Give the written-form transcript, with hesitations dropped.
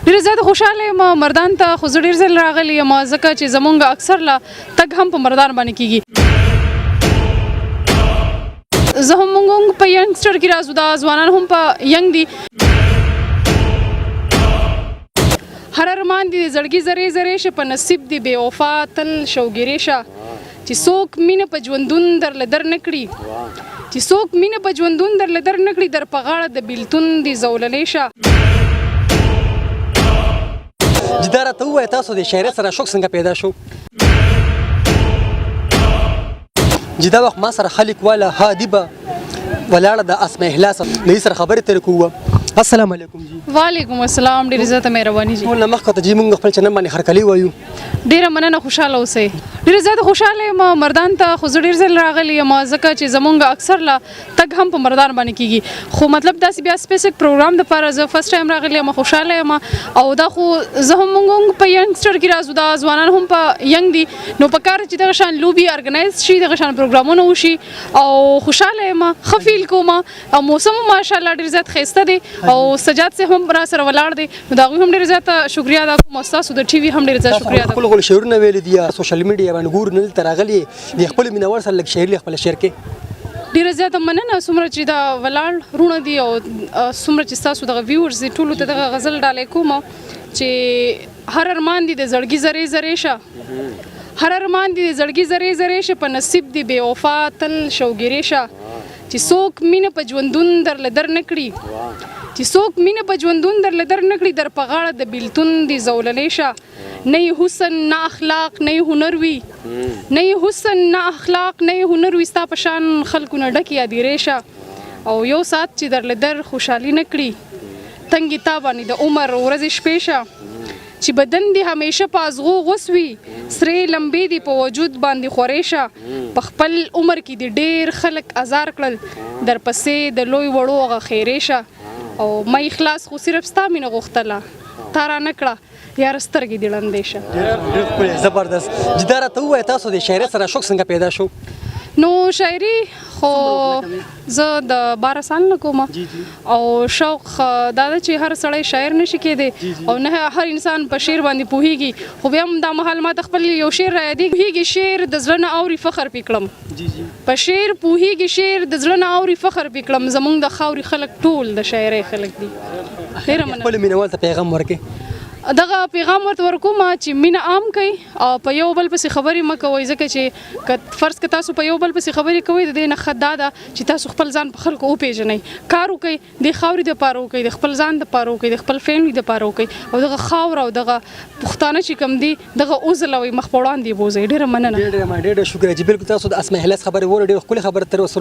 ډېره زیاته خوشاله یم. مردان ته خو زه ډېر ځل راغلی یم، ځکه چې زمونږ اکثر لا تګ هم په مردان باندې کیږي. زه هم مونږ هم په ینګسټر کې راځو، دا ځوانان هم په ینګ دي. هر ارمان دې د زړګي زرې زرې شه، په نصیب دې بې وفا تل شوګیرې شه. چې څوک مینه په ژوندون در له در نه کړي، چې څوک مینه په ژوندون در له در نه کړي، در په غاړه د بیلتون دې زولنې شه. جی، دا راته ووایه، تاسو د شاعرۍ سره شوق څنګه پیدا شو؟ جی، دا وخت ما سره خلک والا ها ادیبه ولاړه د اسماء اخلاص له سره خبرې ترې کوو. السلام علیکم جی. وعلیکم السلام، ډېر زیاته مهرباني جی. ټول نه مخکې ته جی موږ خپل چینل باندې هرکلی وایو. ډیره مننه، خوشاله اوسئ. ډیره زیاته خوشاله یم. مردان ته خو زه ډیر ځل راغلی یم، ځکه چې زمونږ اکثر لا تګ هم په مردان باندې کیږي، خو مطلب داسې بیا سپیسیفک پروګرام د پاره زه فرست ټایم راغلی یم. خوشاله یم. او دا خو زه هم مونږ هم په ینګسټر کې راځو، دا ځوانان هم په ینګ دي، نو په کار چې دغه شان لوبي ارګنایز شي، دغه شان پروګرامونه وشي. او خوشاله یم، ښه فیل کوم. او موسم هم ماشاءالله ډیر زیات ښایسته دی او سجاد صاحب هم را سره ولاړ دی، نو د هغوی هم ډېر زیاته شکریه ادا کوم او ستاسو د ټي وي هم ډېر زیات شکریه ادا خپل خپل شعرونه ویل دي، سوشل میډیا باندې ګورو، نن دلته راغلي د خپل مینوال سره لږ شعر خپل شعر کې. ډیره زیاته مننه. څومره چې دا ولاړ وروڼه دي او څومره چې ستاسو دغه ویورز دي، ټولو ته دغه غزل ډالۍ کوم چې هر ارمان دي د زړګي زرې زرې شه، هر ارمان دي د زړګي زرې زرې شه، په نصیب دي بې وفا تل شوګیرې شه. چې څوک مینه په ژوندون در له در نه کړي، چې څوک مینه په ژوندون در له در نه کړي، در په غاړه د بیلتون دي زولنې شه. نه یې حسن، نه اخلاق، نه یې هنر وي، نه یې حسن، نه اخلاق، نه یې هنر وي، ستا په شان خلکو نه ډکې ادیرې شه. او یو ساعت چې در له در خوشحالي نه کړي، تنګې تا باندې د عمر ورځې شپې شه. چې بدن دې همیشه په ازغو غوڅ وي، سرې لمبې دې په وجود باندې خورې شه. په خپل عمر کې دې ډېر خلک ازار کړل، درپسې د لوی وړو هغه خیرې شه. او ما اخلاص خو صرف ستا مینه غوښتله، تا را نه کړه، یاره سترګې دې ړندې شه. ډېر ښکلی، زبردست جی. دا راته ووایه، تاسو د شاعرۍ سره شوق څنګه پیدا شو؟ نو شاعري خو زه د 12 سال نه کوم او شوق دا ده چې هر سړی شاعر نشي کېدی او نه هر انسان په شعر باندې پوهیږي، خو بیا هم دا مهال ما ته خپل یو شعر را یادېږي. پوهیږي شعر د زړه نه اوري فخر پې کړم، جی جی په شعر پوهیږي شعر د زړه نه اوري فخر پې کړم، زمونږ د خاورې خلک ټول د شاعرۍ خلک دي. ډېره مننه. خپل مینوال ته پیغام ورکړئ. دغه پیغام ورته ورکوم چې مینه عام کړئ او په یو بل پسې خبرې مه کوئ، ځکه چې که فرض که تاسو په یو بل پسې خبرې کوئ، د دې نه ښه دا ده چې تاسو خپل ځان په خلکو وپېژنئ، کار وکړئ، د خاورې دپاره وکړئ، د خپل ځان دپاره وکړئ، د خپل فیملی دپاره وکړئ او دغه خاوره او دغه پښتانه چې کوم دي، دغه وځلوئ، مخ په وړاندې یې بوځئ. ډېره مننه. ډېر ډېر ډېر ډېر شکریه جی. بالکل، تاسو د اسماء اخلاص خبرې وره، ډېر ښکلې خبره تر سره.